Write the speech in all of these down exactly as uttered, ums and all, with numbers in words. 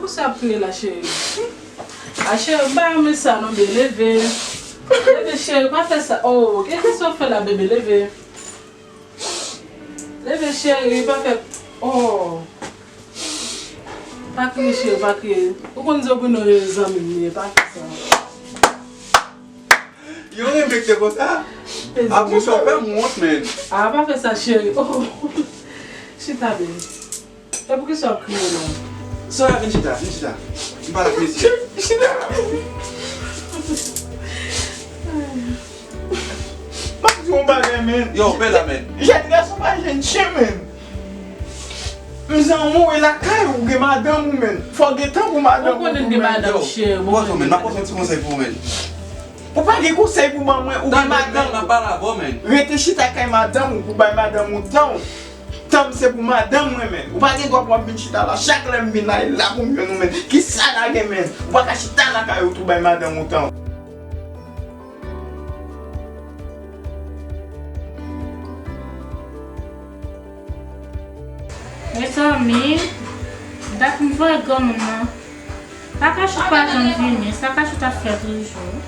Poukisa w ap kriye la, cheri? A, cheri, m pa renmen sa non, bebe, leve. Leve, cheri, pa fè sa. Oh, kisa w fè la, bebe, leve. Leve, cheri, pa fè. Oh. Pa kriye, cheri, pa kriye. Ou konn Zobino e zanmi m li ye, pa fè sa. Yo renmen te konsa. Apre sa, w fè m wont, men. A, pa fè sa, cheri. Oh. Chita, bebe. E poukisa w ap kriye la? Sora, vin chita, vin chita. M pale ak mesye. Chita. M ap di w yon bagay, men. Yo, pè la, men. Jèn gason pa jèn chen, men. M zanmi w e lakay ou gen madanm ou, men. Fò w gen tan pou madanm ou tou, men. Ou konnen m gen madanm, cheri. Yo, men, m ap pote yon ti konsèy pou ou, men. Ou pa gen konsèy pou ban mwen, ou gen madanm. Tande, m ap pale avè w, men. Rete chita kay madanm ou pou bay madanm ou tan w. Tan m se pou madanm mwen menm. Ou pa gen dwa pou w ap vin chita la. Chak lè m vin la, e la pou m jwenn ou menm. Kisa lage menm? Ou pa ka chita lakay ou tou bay madanm ou tan. Mezanmi, dat m voye granmoun nan. Sa Kachou pa janm vini, sa Kachou t ap fè toujou.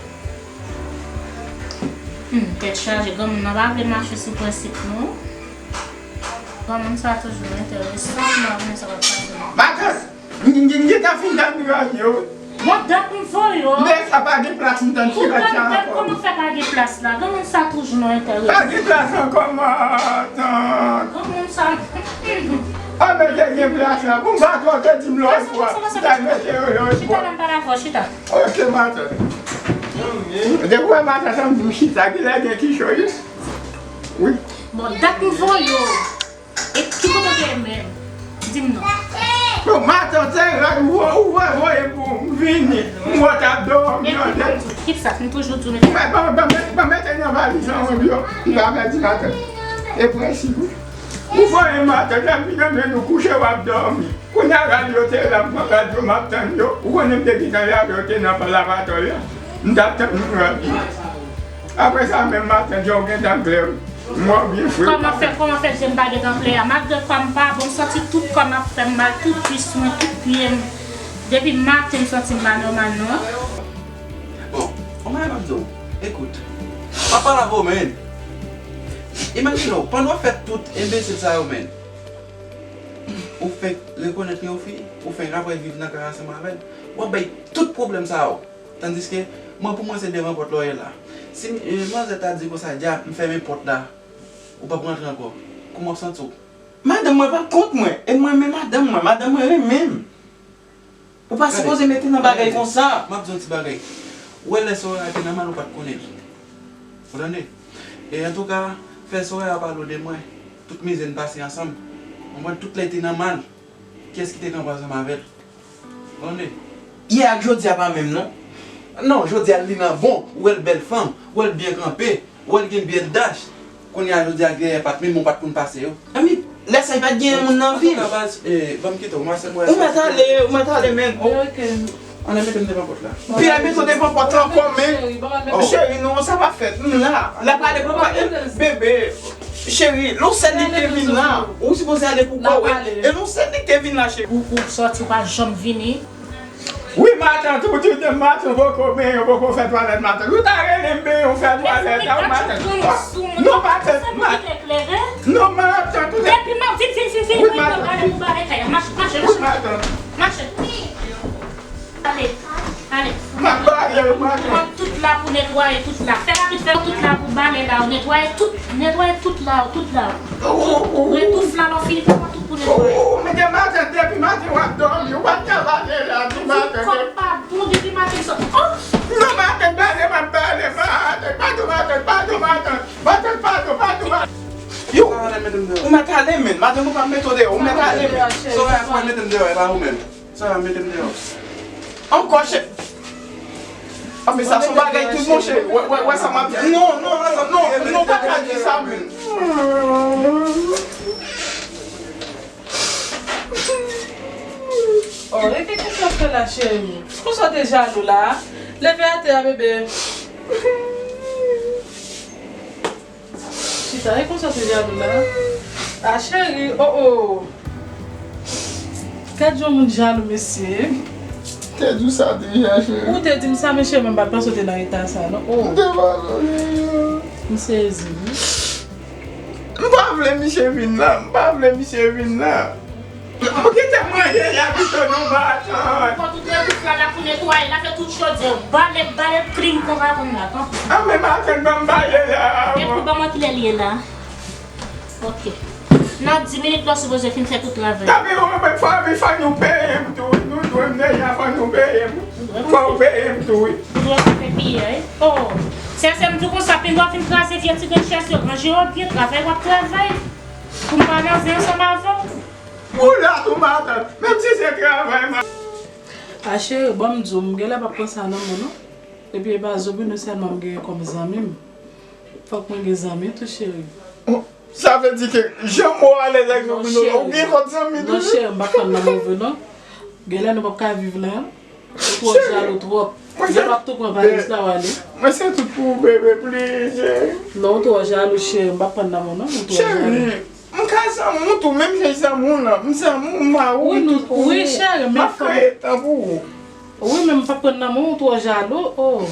Hmm, tèt chaje, granmoun nan pa vle mache sou prensip nou. Granmoun sa toujou enteresan, m pa konnen sa k ap pase la. Matant, m, m, m gentan fin tann radyo. Bon, dat m voye w. Men sa pa gen plas, m tann ti radyo ankò. Kòman fè pa gen plas la? Granmoun sa toujou nan enteresan. Pa gen plas ankò, matant. Granmoun sa. A, men te gen plas la. Pou m pa twò te di m lòt fwa. M ta mete yo lòt fwa. Chita la, m pale avè w, chita. Ok, matant. Depi w wè matant an di m chita, genlè gen kichòy. Wi. Bon, dat m voye w. E ki kote w te ye menm? Di m non. Bon, matant, se rad ou, ou voye pou m vini. M wè w t ap dòmi. Kit sa, m toujou di w mete. Ban, ban, ban, ban mete nan valiz lan, wi, yo. Li pa pèdi matant. E prensip, wi. Ou voye matant, lè m vin antre nou kouche, w ap dòmi. Kounye a rad yo te la, m pran rad yo, m ap tann yo. Ou konnen m te gentan lave yo te nan lavatwè a. M t ap tann rad yo. Apre sa, menm matant yo gentan klè. M wè w byen fre. Kòman fè, kòman fè je m pa gentan klè a? Malgre kò m pa bon, m santi tout kò m ap fè m mal, tout kwis mwen, tout pye m. Depi maten, m santi m pa nòmal, non. Bon, yon bagay m ap di w. Ekout, m ap pale avè w, men. Imajine w, pandan w fè tout enbesil sa yo, men. Ou fenk rekonèt li yon fi, ou fenk apre viv nan kay ansanm avè l, w ap bay tout pwoblèm sa yo. Tandiske, mwen pou mwen se devan pòt la w ye la. Si, eh, manzè ta di konsa, dja, m fèmen pòt la, ou p ap rantre ankò. Kòman w santi w? Madanm mwen pa kont mwen, e mwen renmen madanm mwen, madanm mwen renmen m. Ou pa sipoze mete nan bagay konsa. M ap di yon ti bagay. Ou wè lè Soraya te nan mal, ou pa t konnen l. Ou tande? E antouka, fè Soraya pale w de mwen. Tout mizè n pase ansanm. Ou konprann? Tout lè l te nan mal. Kiyès ki te kanpe ansanm avè l? Ou tande? Yè ak jodi a pa menm non. Non, jodi a li nan bon. Ou wè l bèl fanm. Ou wè l byen kanpe. Ou wè l gen bèl dach. Kounye a jodi a gen pa t menm, ou pa t konn pase yo. Anmi, lè sa li pa t genyen moun nan vi l. Antouka baz, eh, ban m kite w, mwen se mwen. Ou mèt ale, ou mèt ale, men. Ok. Ann mete m devan pòt la. Pi a mete w devan pòt la ankò, men. Cheri, non, sa pa fèt. M la. L ap ale pou mwen. Bebe, cheri, lè w sèl li te vin la. Ou sipoze ale pou kò w. E lè w sèl li te vin la, cheri. Ou, ou sòti, ou pa janm vini. Wi, matant, ou di w de matant, ou poko benyen, ou poko fè twalèt, matant. Ou ta rele m benyen, ou fè twalèt, a, matant. Non, matant, matant. Non, matant, ou te... Depi m ap vin, vin, vin, vin, wi, matant. Mache, mache, mache. Wi, matant. Mache. Ale, ale. M ap bale, matant. Pran tout la pou netwaye tout la. Fè rapid, fè tout la pou bale la, netwaye tout, netwaye tout la, tout la. Retouf la, lè w fini, pran tout pou netwaye. Ou, ou, men gen maten, depi maten w ap dòmi, ou pa t ka bale la, di maten. Kò pa bon, depi maten sot. Oh! Non, maten, bale, m ap bale, maten, padon, maten, padon, maten, maten, padon, padon, maten. Yo, ou mèt ale, men, maten, nou pa mete w deyò, ou mèt ale, men. Soraya, mete m deyò, e pa ou menm. Sa va mete m deyò. Ankò, chè. A, men sa se yon bagay tout, monchè. Wè, wè, wè sa m ap di. Non, non, non, non, non, pa ka di sa, men. Oh, e ki konsa w fè la, cheri? Konsa w te jalou la? Leve atè a, bebe. Chita, e konsa w te jalou la? A, cheri, oh, oh. Gad jan moun jalou, mesye. Te di w sa deja, cheri. Ou te di m sa, men cheri, mwen pa t panse w te nan eta sa, non. Oh. M te pale w deja. M sezi, wi. M pa vle misye vin la. M pa vle misye vin la. Ou gentan manje la pito nou pa atann. Kont ou te bouf la, la pou netwaye, la fè tout chodyè. Bale, bale, clean konpa konn la, tanpri. A, men matant ban m bale la. Epi ban mwen kilè li ye la. Ok. Nan dis minit, lè w sipoze fin fè tout travay. Tanpri, ou mwen fò, men fò nou peye m tou. Nou dwe m deja, fò nou peye m. Fò w peye m tou, wi. Ou dwe fè piyay. Oh. Sèsè, m di w konsa, pingwa fin kraze vye ti grenn chèz yo, ranje yo byen, travay w ap travay. Pou m pa nan zen ansanm avè w. Ou la tou matant, menm si se travay m ap. A cheri, ban m di w, m genlè p ap pran sa nan men w, non. Epi e pa Zobino sèlman m genyen kòm zanmi m. Fòk mwen gen zanmi tou, cheri. Sa vle di ke jan m wè w alèz ak Zobino, ou gen lòt zanmi tou? Non, cheri, m p ap pran nan move, non. Genlè nou p ap ka viv la. Ou twò jalou twòp. Genlè w ap tou pran valiz la w ale. Mwen se tout pou ou, bebe, please, cheri. Non, ou twò jalou, cheri, m p ap pran nan men w, non, ou twò jalou. Cheri, m ka zanmi w tou, menm jan zanmi w lan, m zanmi w, m mari w, m tout pou ou. Wi, cheri, m ap kreye tan pou ou. Wi, men m p ap pran nan men w, ou twò jalou, oh.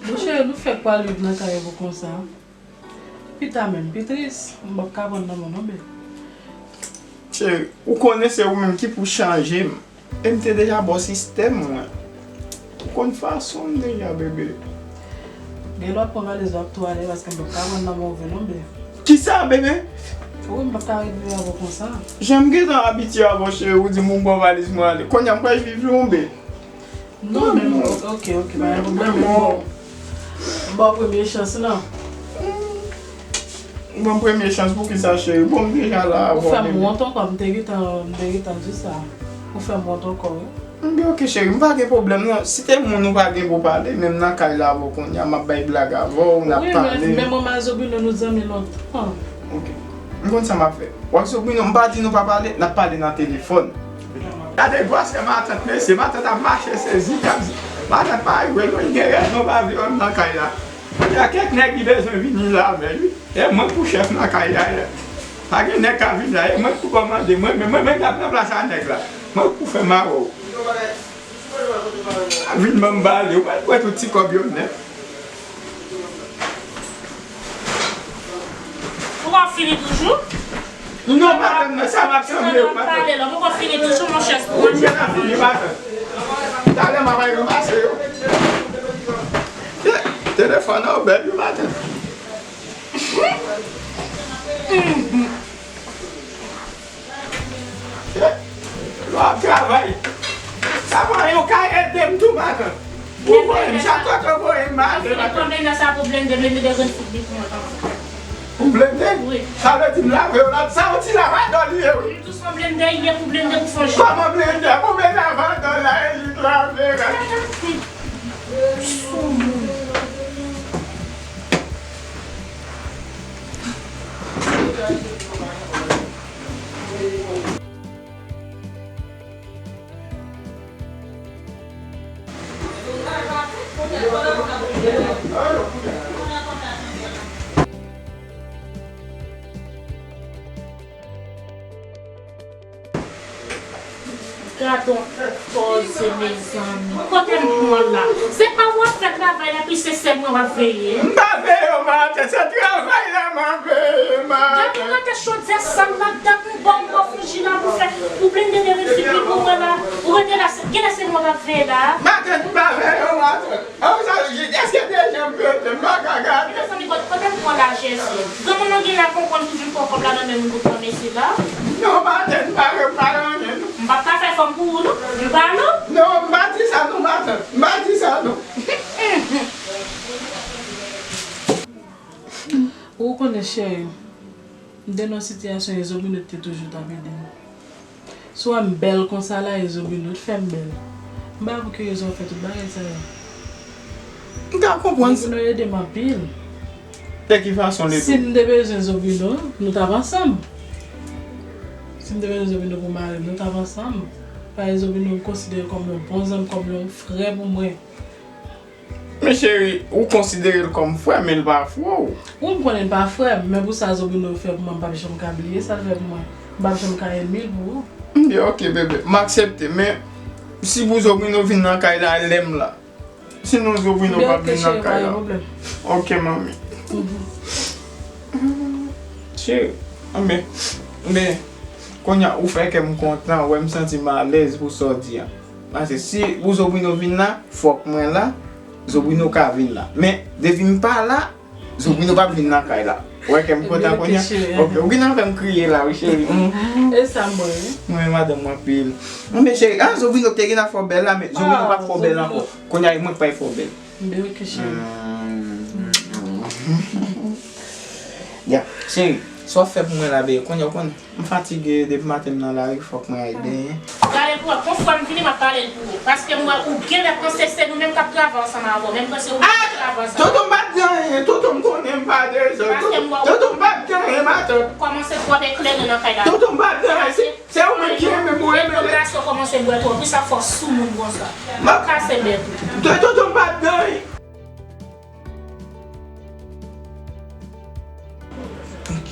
Bon, cheri, nou fèk pral viv nan kay pou konsa. Pita menm, pi tris, m p ap ka pran nan men w non, bebe. Cheri, ou konnen se ou menm ki pou chanje m. E m te deja ba w sistèm mwen. Ou konn fason m deja, bebe. Genlè w ap pran valiz w ap tou ale, paske m p ap ka pran nan men w vre non, bebe. Kisa, bebe? Wi, m p ap ka ret viv avè w konsa. Jan m gentan abitye avè w, cheri, ou di m ou pran valiz mwen ale. Kounye a m pral viv yon, bebe. Non, men, ok, ok, pa gen pwoblèm, men bon. M ba w premye chans lan. Bon, premye chans pou kisa, cheri? Bon, m deja la avè w, bebe. Ou fè m wont ankò, m te gentan, m te gentan di sa. Ou fè m wont ankò, wi. Bebe, ok, cheri, m pa gen pwoblèm, non. Si te moun ou pa gen pou pale, menm nan kay la avè w kounye a, m ap bay blag avè w, n ap pale. Wi, men, men mwen ak Zobino, nou zanmi lontan. Ok. M konn sa m ap fè. W ak Zobino, m pa di nou pa pale, n ap pale nan telefòn. Gade gwasè matant, mesye, matant ap mache sezi, k ap di, matant pa rive lwen, gen rezon pa vle wè m nan kay la. Kounye a kèk nèg ki bezwen vini la avè l, wi. E mwen k pou chèf nan kay la, la. Pa gen nèg k ap vin la, e mwen k pou kòmande, mwen, mwen, mwen k ap nan plas a nèg la. Mwen k pou fè m avè w. Vin ban m pale, ou pral pran tout ti kòb yo nèt. Ou pa fini toujou? Non, madanm, nan sa m ap sanble ou, madanm. Pale la, ou pa fini toujou, monchè, pou manje. Ou gentan fini, madanm. Talè m ap al ranmase yo. Telefòn nan bèl, wi, madanm. Lè w ap travay, sa pa yon ka ede m tou, madanm. Ou voye m, chak kote ou voye m, m ale, madanm. Konbyen nan sa pou blende, blende de grenn fout li pou mwen, tanpri. Pou blende? Wi. Sa vle di m lave yo la, sa yon ti lavadò li ye, wi. M tou son blende ye pou blende pou fon. Kòman blende? Konbyen lavadò la, e li k lave, madanm? Gadon fòse, mezanmi. Kote m pran la? Se pa w ap fè travay la, epi se sèl mwen w ap veye? M pa veye w, matant, se travay la m ap veye, matant. Depi kote chodyè sal la, dat m ba w, m ba w fon ji la pou fè, pou blende de vin fini pou mwen la. Ou rete la, se, genlè se mwen w ap veye la. Matant, m pa veye w, matant. An, sa, èske deja m pete? M pa ka gade. Mezanmi, kote, kote m pran la, Jezi? Granmoun nan gen la konprann toujou pran kòb la nan men moun pou pran mesye la. Non, matant, m pa, m pa nan anyen, non. M p ap ka fè fanm pou ou, non. M pa, non. Non, m pa di sa, non, matant. M pa di sa, non. Ou konnen, cheri, m te nan sitiyasyon Ezobino te toujou t ap ede m. Si w wè m bèl konsa la, Ezobino t fè m bèl. M pa wè pou ki rezon w fè tout bagay sa yo. M ka konprann sa. Ezobino ede m anpil. De ki fason l ede w? Si m te bezwen Ezobino, nou t ap ansanm. Si m te bezwen Ezobino pou mari m, nou t ap ansanm. Paske Ezobino m konsidere kòm yon bon zanmi, kòm yon frè pou mwen. Men cheri, ou konsidere l kòm frè, men l pa frè w. Wi, m konnen l pa frè m, men pou sa Zobino fè pou mwen, m p ap janm ka bliye sa l fè pou mwen. M p ap janm ka ènmi l pou ou. M di, ok, bebe, m aksepte, men si pou Zobrino vin nan kay la, lè m la. Sinon, Zobrino p ap vin nan kay la. Ok, manmi. Cheri, men, men, kounye a, ou fè kè m kontan, wè m santi m alèz pou sa w di a. Paske si pou Zobrino vin la, fòk mwen la, Zobrino ka vin la. Men, depi m pa la, Zobrino p ap vin nan kay la. Ou wè kè m kontan kounye a? Ok, ou gentan fè m kriye la, wi, cheri. E sa m wè, wi. Mwen renmen madanm mwen anpil. Men cheri, ah, Zobrino te gentan fè w bèl la, men Zobrino p ap fè w bèl ankò. Kounye a, e mwen k pral fè w bèl. Bèl ke cheri. Ya, cheri, sa w fè pou mwen la, bebe, kounye a, ou konnen. M fatige depi maten m nan lari, fòk mwen al benyen. Gade pou wè, konfwa m vini, m ap pale l pou ou. Paske m wè ou genlè panse se nou menm k ap travay ansanm avè w, men m panse ou menm k ap travay ansanm avè w. Tonton, m pa t di anyen, tonton, m konnen m pa dezòd. Paske m wè ou, tonton, m pa t di anyen, matant. Ou kòmanse twòp eklere nan kay la. Tonton, m pa t di anyen, se, se ou menm ki renmen pou renmen. Lè gason kòmanse bwè twòp, wi, sa fè w soumoun konsa. M ap kase bèk ou. Tonton, m pa t di anyen. Ok.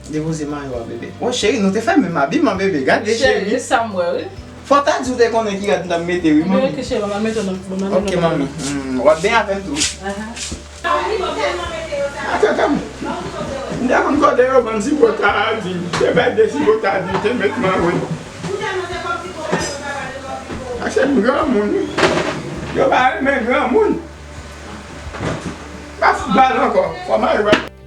Depoze mayo a, bebe. O, cheri, nou te fè menm abiman, bebe. Gade, cheri. Cheri, sa m wè, wi. Fò w ta di w te konnen ki rad m t ap mete, wi, manmi. Ok, cheri, ban m mete nan, ban m mete nan. Ok, manmi. Hmm, w ap benyen avè m tou. Aha. Ata, tanm. M te konn kote yo vann sipotadi. Te bay de sipotadi, te met nan wen. Paske m granmoun, wi. Yo pa renmen granmoun. Pa fout bal ankò. Fò mari w.